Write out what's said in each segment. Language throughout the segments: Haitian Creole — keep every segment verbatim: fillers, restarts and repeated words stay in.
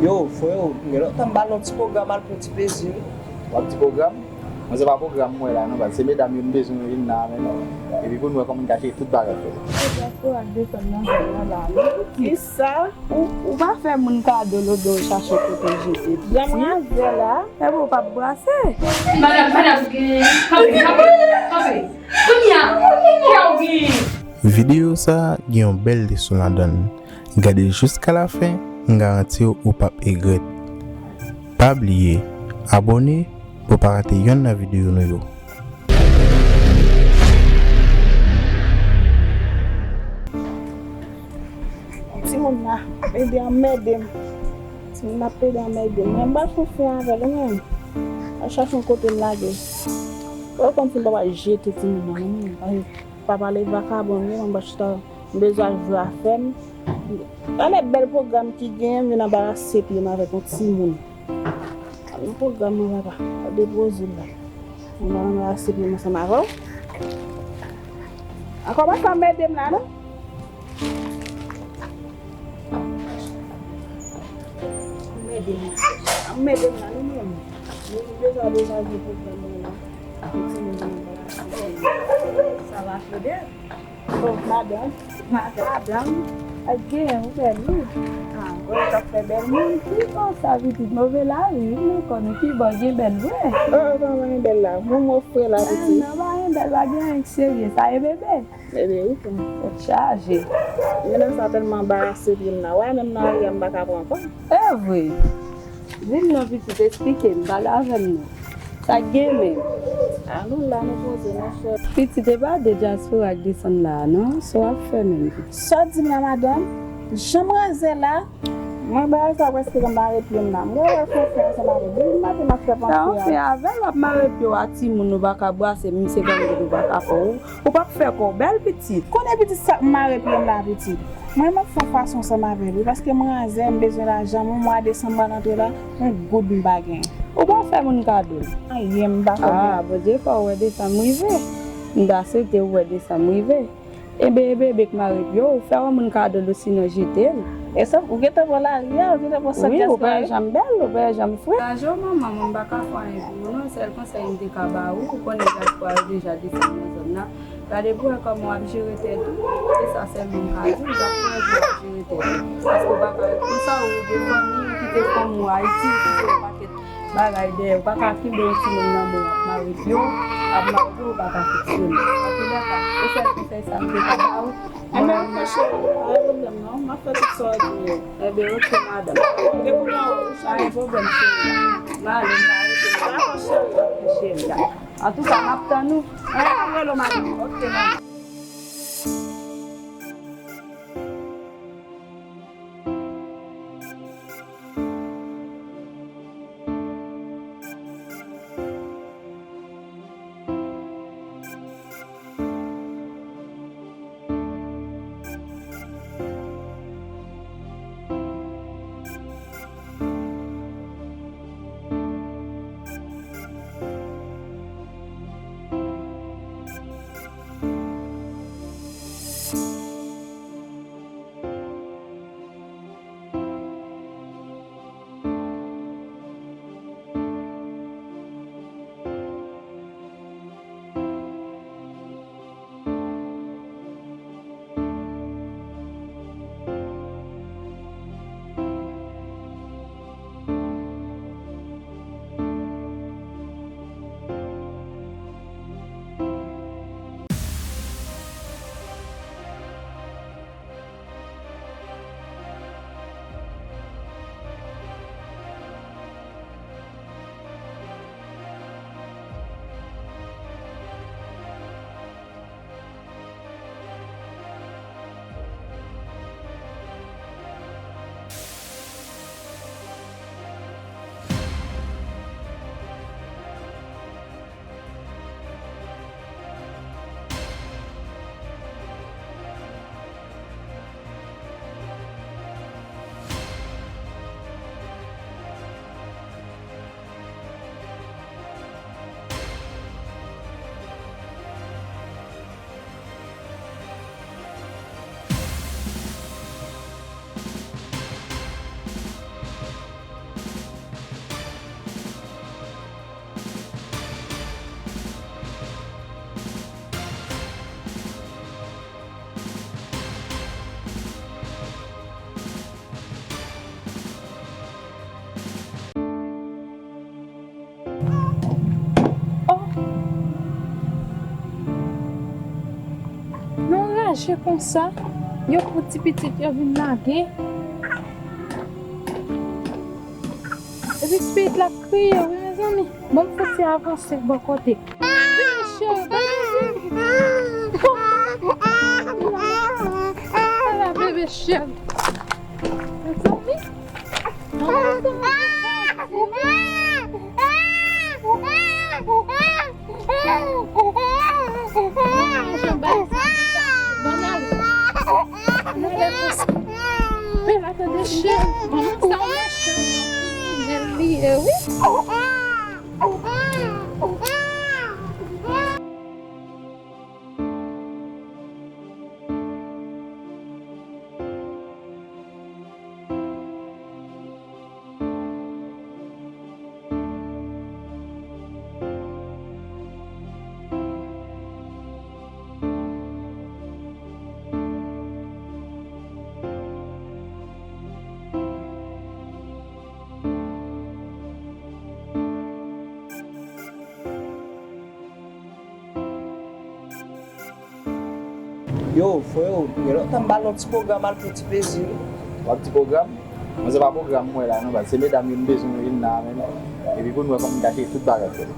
Yo, freo, m gen lontan m pa al nan ti pwogram al pou ti plezi, wi. W ap di pwogram? Mwen se pa pwogram m wè la non, baz. Se medam yo m bezwen yo vin la avè nou. Epi pou n wè kòman n ka jere tout bagay, freo. Kisa? Ou, ou pa fè moun kado lodè w chache kote w jete. Granmwazèl la. Epi w p ap brase. Madam, madam, gen, kanpe, kanpe, kanpe. Kounye a, kounye a ou gen. Videyo sa a gen yon bèl leson ladan l. Gade l jiska lafen, m garanti w ou p ap egrèt. Pa bliye abòne pou w pa rate yonn nan videyo nou yo. Timoun nan ap plede anmède m. Timoun nan ap plede anmède m. Mwen m pa fè anfen avè l, ou menm. Al chache yon kote l lage l. Ou konn si m pa pral jete timoun nan, non, mwen. Papa l e vakabon, wi, mwen pa chita, m bezwen al jwe afè m. Gade bèl pwogram ki genyen, m vin anbarase pye m avèk yon timoun. Al nan pwogram nan, papa. Al depoze l la. Mwen anbarase pye m ansanm avè w. Ankò pa sa m ede m la, non? Anmède m la. Anmède m la, non, mwen. Mwen deja, deja jwe pwogram mwen la. Pou timoun vin anbarase pye m. Sa va, Claudel? Oh, madanm. Madanm. Madanm. Ak gen, ou bèl, wi. Ah, ou t ap fè bèl moun. Ki konsa, pitit, move lari, wi, nou konnen ki bò gen bèl vre. Oh, oh, pa gen bèl la. Moun mwen fre la, pitit. Ah, non, pa gen bèl, pa gen anyen ki serye. Sa e bebe. Bebe, wi, pou mwen. Tèt chaje. Gen nan sa tèlman anbarase pye m nan. Wè, menm nan aryè m pa ka pran kò. E vre. Di m non, pitit, esplike m, pale avè m non. Sa k gen menm? A nou la, nou poze, nou fè. Pitit, e pa de dyaspora k desann la a non, sa w ap fè menm, pitit? Sa w di m la, madanm? Jan mwazel la, mwen bagay sa prèske mare pye m la. Mwen wè fè fè ansanm avè l. Depi maten m ap fè panse a. Sa w fè avè l, w ap mare pye w a timoun, ou pa ka brase, misye konn ou pa ka fè w. Ou p ap fè kò w bèl, pitit. Konnen pitit sa k mare pye m la, pitit. Mwen, m ap fè fason ansanm avè l, wi, paske mwen anzè, m bezwen lajan, mwen, mwa desanm pral antre la, yon goud m pa genyen. Ou pa fè moun kado l? Anyen, m pa fè. Ah, Bondye fè w wè desanm rive. M ta swete w wè desanm rive. Enben, e bebe k mare pye w, fè yon moun kado l, osinon jete l. E sa, ou gentan pran lari a, ou gentan pran sa. Wi, ou pa janm bèl, ou pa janm fre. Raje w manman, mwen m pa ka fè anyen pou ou non, sèl konsèy m te ka ba ou, ou konnen dyaspora yo deja desann nan zòn nan. Gade pou wè kòman w ap jere tèt ou, se sa sèlman m ka di w, dyaspora yo deja jere tèt ou. Paske w pa ka ret konsa, ou gen fanmi, ou kite fanm ou Ayiti, ou kite yon pakèt bagay dèyè, ou pa ka kenbe yon timoun nan men w ap mare pye w, ap mare pye w, ou pa ka fonksyone. Antoulèka, se sèl konsèy sa m te ka ba ou. Enben, ok, cheri, pa gen pwoblèm non. M ap fè tout sa w di yo. Enben, ok, madanm. Depi w la, ou cheri. Pa gen pwoblèm, cheri. M ale, m pa rete. Dakò, cheri. Ok, cheri. Antouka, m ap tann ou. An, m ap rele w, madanm. Ok, madanm. Mache konsa, yo pran ti pitit yo vin lage. Epi ti pitit la ap kriye, wi, mezanmi. Bon, m fouti avanse bò kote. Bebe cheri, bebe cheri. Ala bebe cheri. Mezanmi. Yo, freo, gen lontan m ba l yon ti pwogram al fè ti plezi, wi. W ap di pwogram? Mwen se pa pwogram m wè la, non, baz. Se medam yo m bezwen yo vin la, men non. Epi pou n wè kòman n ka jere tout bagay, freo.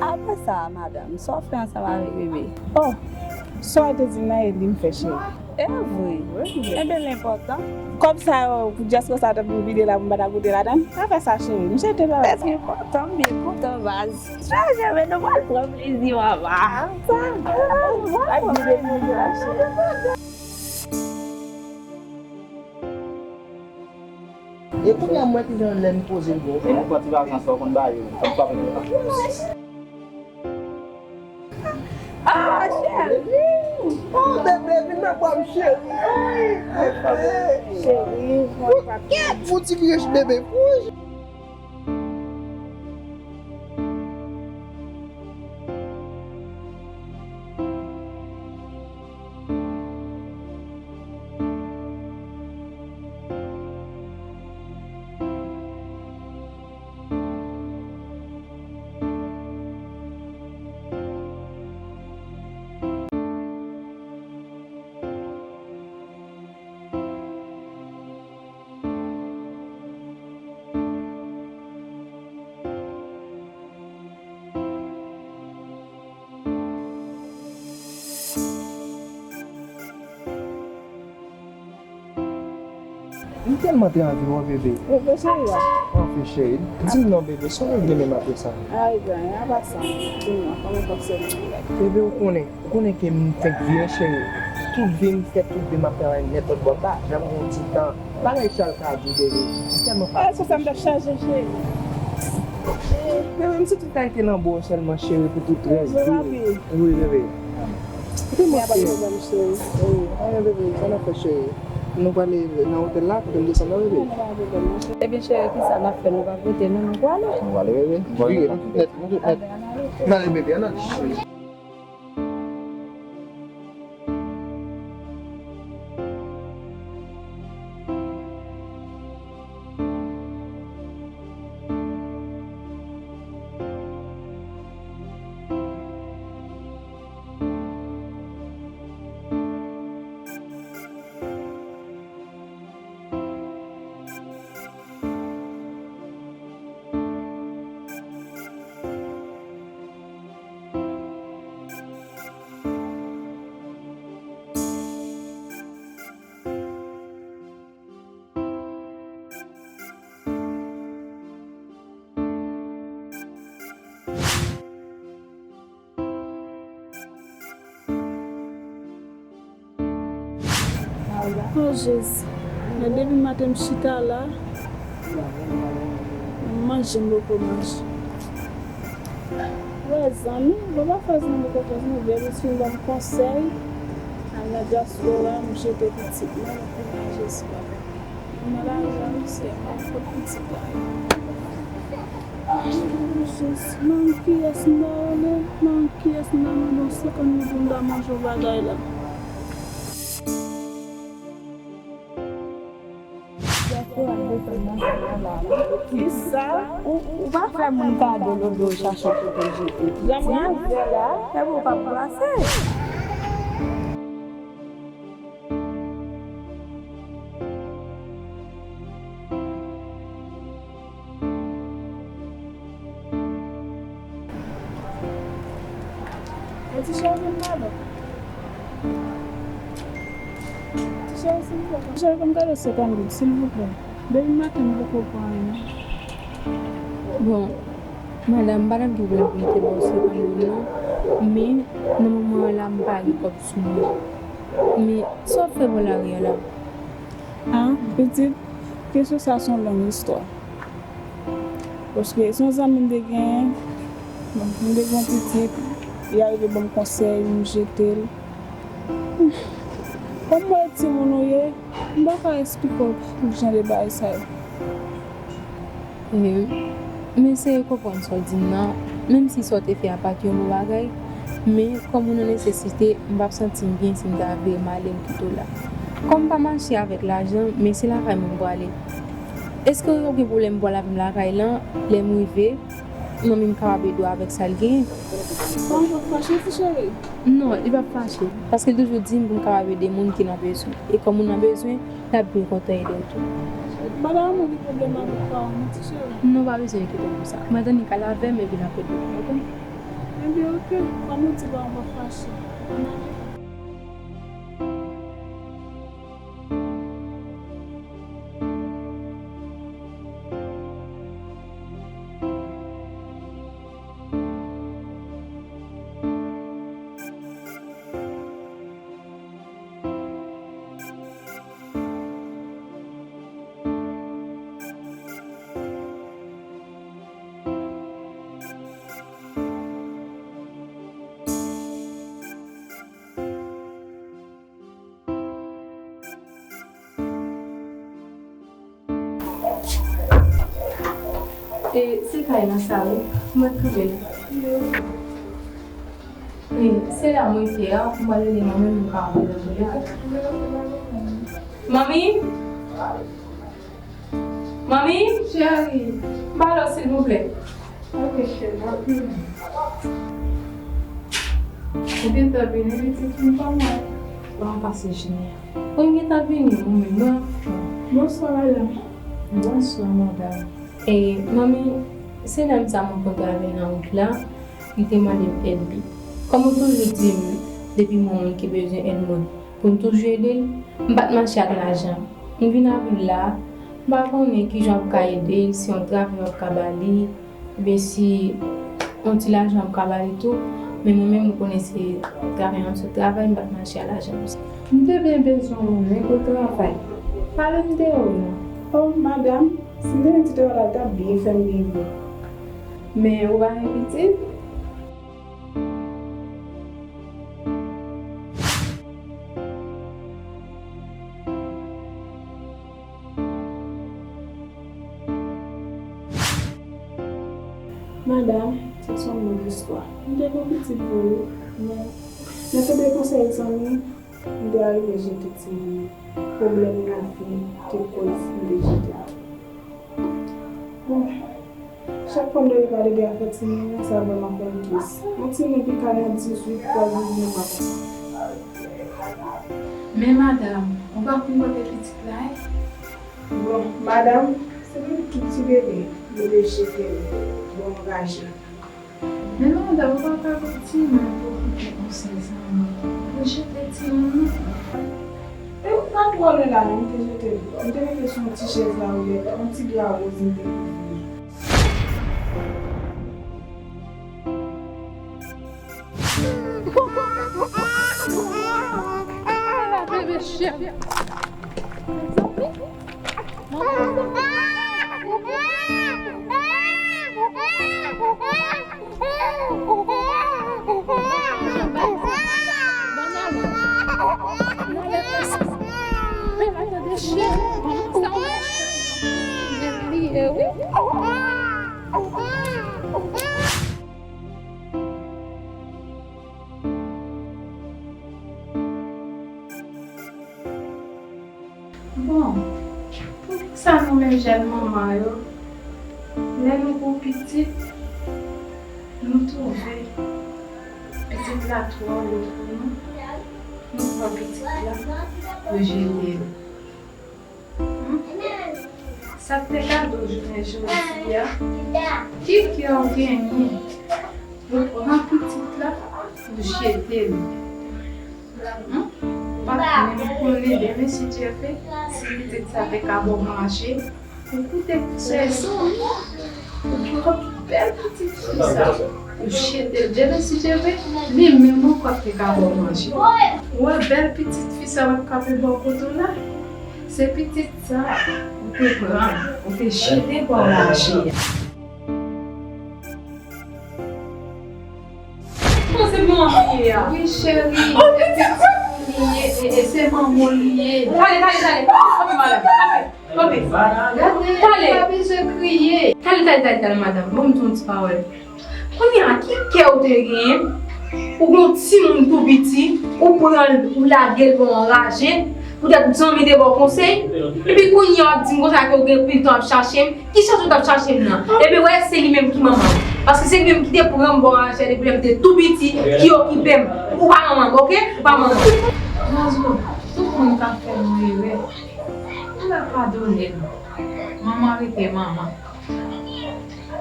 Apre sa, madanm, sa w fè ansanm avèk bebe? Oh, sa w te di m nan e li m fè, cheri. E vre? Wi, wi. Enben, l enpòtan. Kòb sa yo, pou dyaspora sa t ap vin vide la, pou m pa ta goute ladann? Pa fè sa, cheri. M swete pa fè sa. Trè enpòtan, m byen kontan, baz. Trè byen, men nou pral pran plezi, mama. Sa, pa vide vide la, cheri. E kounye a, m wè kijan lè m poze l bon. E nou pran ti vakan sa w konn ba yo, sa m pa konn. Ah, cheri! Oh, bebe, vin nan bra m, cheri! Ay, bebe! Cheri, mwen pa. Kèt, fouti kriye, bebe! Wouy! M tèlman te anvi wè w, bebe. Bebe cheri a. Anfen, cheri. Di m non, bebe, sa w regle menm apre sa? Ay, grann, apa sa? Di m non, kòman kòb sèl mwen? Bebe, ou konnen, ou konnen ke m fenk vire, cheri. Tout vi m, fè tout vi m ap travay nèt lòt bò, m pa janm gen yon ti tan. Bagay Chal ka di, bebe. M tèlman fatige. Èske sa m t ap chaje, cheri? Bebe, m soti ta rete nan bò sèlman, cheri, pou tout rès vi m. Wi, bebe. Kote mwen, cheri? Wi, anyen, bebe, sa n ap fè, cheri? Nou prale nan otèl la, kote m desann nan, bebe? Ebyen, cheri, kisa n ap fè? Nou pa pote, non, nou prale. Nou prale, bebe. Vire, nou tout nèt, nou tout nèt. Ann ale, bebe, ann ale, cheri. O Jezi, men depi maten m chita la, m manje m poko manje. Wè zanmi, bon pa fè zanmi konfyans non, vye lis fin ban m konsèy, al nan dyaspora, m jete pitit mwen, m kouraje sou bagay. Mwen lajan wi, sè mwen, kot pitit la ye? Jis, nan kiyès m ta rele? Nan kiyès m ta mande yon senkant mil pou m ta manje yon bagay la? Kisa? Ou, ou pa fè moun kado lòt bò chache kote jete. Jan m raze la, fè pou w pa brase. E ti cheri, vin la non. Ti cheri, silvouplè. Ti cheri, ban m kado senkant goud, silvouplè. Depi maten, m poko pran anyen non. Bon, madanm, m pa t ap gen pwoblèm pou m te ba w senkant goud non. Men, nan moman an la, m pa gen kòb sou mwen. Men, sa w ap fè bò lari a la? A, pitit, kesyon sa se yon long istwa. Paske se yon zanmi m te genyen, bon, m te gen yon pitit, li arive ban m konsèy, m jete l. Kòm m wè timoun ou ye, m pa ka esplike w tout jan de bagay sa yo. E, m eseye konprann sa w di m nan, menm si sa w te fè a pa t yon bon bagay, men kòm ou nan nesesite, m p ap santi m byen si m ta vire m ale, m kite w la. Kòm m pa mache avèk lajan, men se lakay mwen m prale. Èske w gen pwoblèm pou w al avè m lakay lan, lè m rive, manmi m kapab ede w avèk sa l genyen? Manman p ap fache, ti cheri? Non, li p ap fache, paske l toujou di m pou m kapab ede moun ki nan bezwen. E kòm ou nan bezwen, l ap byen kontan ede w tou. M pa ta renmen gen pwoblèm avèk paran m, ti cheri. Non, pa bezwen enkyete w pou sa. Mwen tann li k al avè m, epi l ap ede w, oke? Ebyen, oke. Kòm ou di paran m p ap fache. Ann ale. E se kay lan sa wi, mwen t kanpe la. E se la mwen te a, mwen rele manmi m, m ka antre nan mwen. Manmi? Manmi? Cheri. M pale w silvouplè. Ok, cheri, m ap vini. Ou gentan vini, pitit, m pa mal. Bon, pase jounen an. Wi, m gentan vini, manmi, mwen anfòm. Bonswa, madanm. Bonswa, madanm. E, manmi, se nonm sa m rankontre avè l nan wout la, li te mande m èd li. Kòm ou toujou di m, depi m wè yon moun ki bezwen èd mwen, pou m toujou ede l, m pa t mache ak lajan. M vin avè l la, m pa konnen kijan w ap ka ede l, si yon travay w ap ka ba li, oubyen si yon ti lajan w ap ka ba li tou, men mwen menm, m konnen se travay m ap sot travay, m pa t mache a lajan konsa. M te byen bezwen yon moun wi pou travay. Pale m de ou non. Oh, madanm, si m te gen ti travay la, l t ap byen fè m byen vre. Men ou pa gen pitit? Madanm, sa se yon long istwa. M te gen yon pitit vre wi, men nan tande konsèy zanmi, m te arive jete timoun nan. Pwoblèm lavi te koz m te jete l. Bon, chak fwa m tande pale de afè timoun nan, sa vrèman fè m tris. Yon timoun ki ka nan dizuit, twaz, diznèf mwa konsa. Men madanm, ou pa konn kote pitit la ye? Bon, madanm, se yon tout ti bebe, yo te jete l, bon, raje. Men madanm, ou pa ka kontinye pou koute konsèy zanmi. Ou jete timoun nan. E ou pa twò lwen la non, m te jete l. M te mete sou yon ti chèz la, ou wè, yon ti dra woz m te kouvri. Ala bebe chen. Bon, poukisa nou menm jèn manman yo, lè nou gen pitit, nou twouve pitit la twò lou pou nou, nou pran pitit la, nou jete l. Hmm? Sa k te kado jounen jodi a, ki kè w genyen pou pran pitit la, pou jete l? Hmm? Ou pa t menm konnen demen si Dye vle, si pitit sa te ka ba w manje. Ou koute sè zanmi, ou pran bèl pitit fi sa, ou jete l demen si Dye vle, li menm ankò te ka ba w manje. Ou wè bèl pitit fi sa w ap kanpe bò kote w la? Se pitit sa ou te pran, ou te jete bò raje a. Bon, se manman li ye a. Wi, cheri, oh, se pitit li ye, e, e se manman li ye. Tale, tale, tale. Kanpe, madanm, kanpe, kanpe. Gade, tale. Pa bezwen kriye. Tale, tale, tale, tale, madanm. Ban m di w yon ti pawòl. Kounye a, ki kè ou te genyen? Ou gen yon timoun tou piti, ou pran l, ou lage l ba yon raje, poutèt zanmi te ba w konsèy, epi kounye a w ap di m konsa ke ou gen pil tan ap chache m, ki chans ou t ap chache m nan? Ebyen, wè, se li menm ki manman m. Paske se li menm ki te pran m ba yon raje depi lè m te tou piti, ki okipe m. Ou pa manman m, oke? Ou pa manman m. Nazlo, tout moun ka fè yon erè. Ou mèt padone l. Manman rete manman.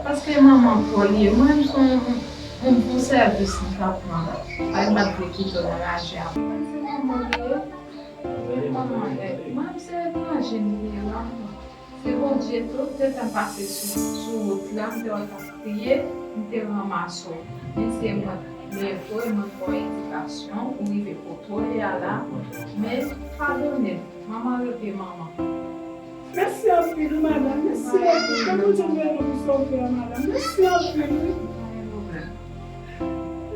Paske manman pa w li ye. Mwen menm se yon, yon bon sèvis m t ap rann. Paske m pa t vle kite w nan raje a. Mwen se manman li ye. Mwen manman èt. Mwen menm se etranje m ye la. Se Bondye tou, m te fè m pase sou, sou wout la, m te wè w t ap kriye, m te ranmase w. Men se mwen k leve w, mwen k ba w edikasyon, ou rive kote w ye a la. Men padone m. Manman rete manman. Mèsi anpil, wi, madanm. Mèsi anpil. Ke Bondye beni w pou sa w fè a, madanm. Mèsi anpil, wi.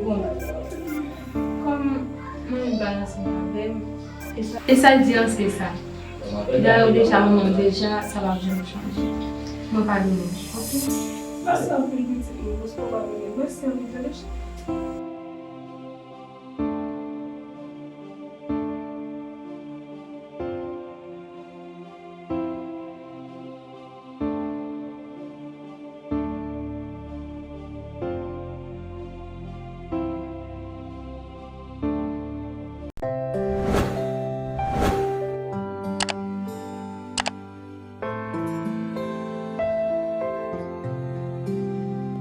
Bon, kòm mwen menm bagay ansanm avè m, e sa, e sa l di an, se sa. Dayè, ou deja manman m deja, sa p ap janm chanje. Mwen padone w, oke? Mèsi anpil, pitit mwen, paske w padone m. Mèsi anpil, tande, cheri.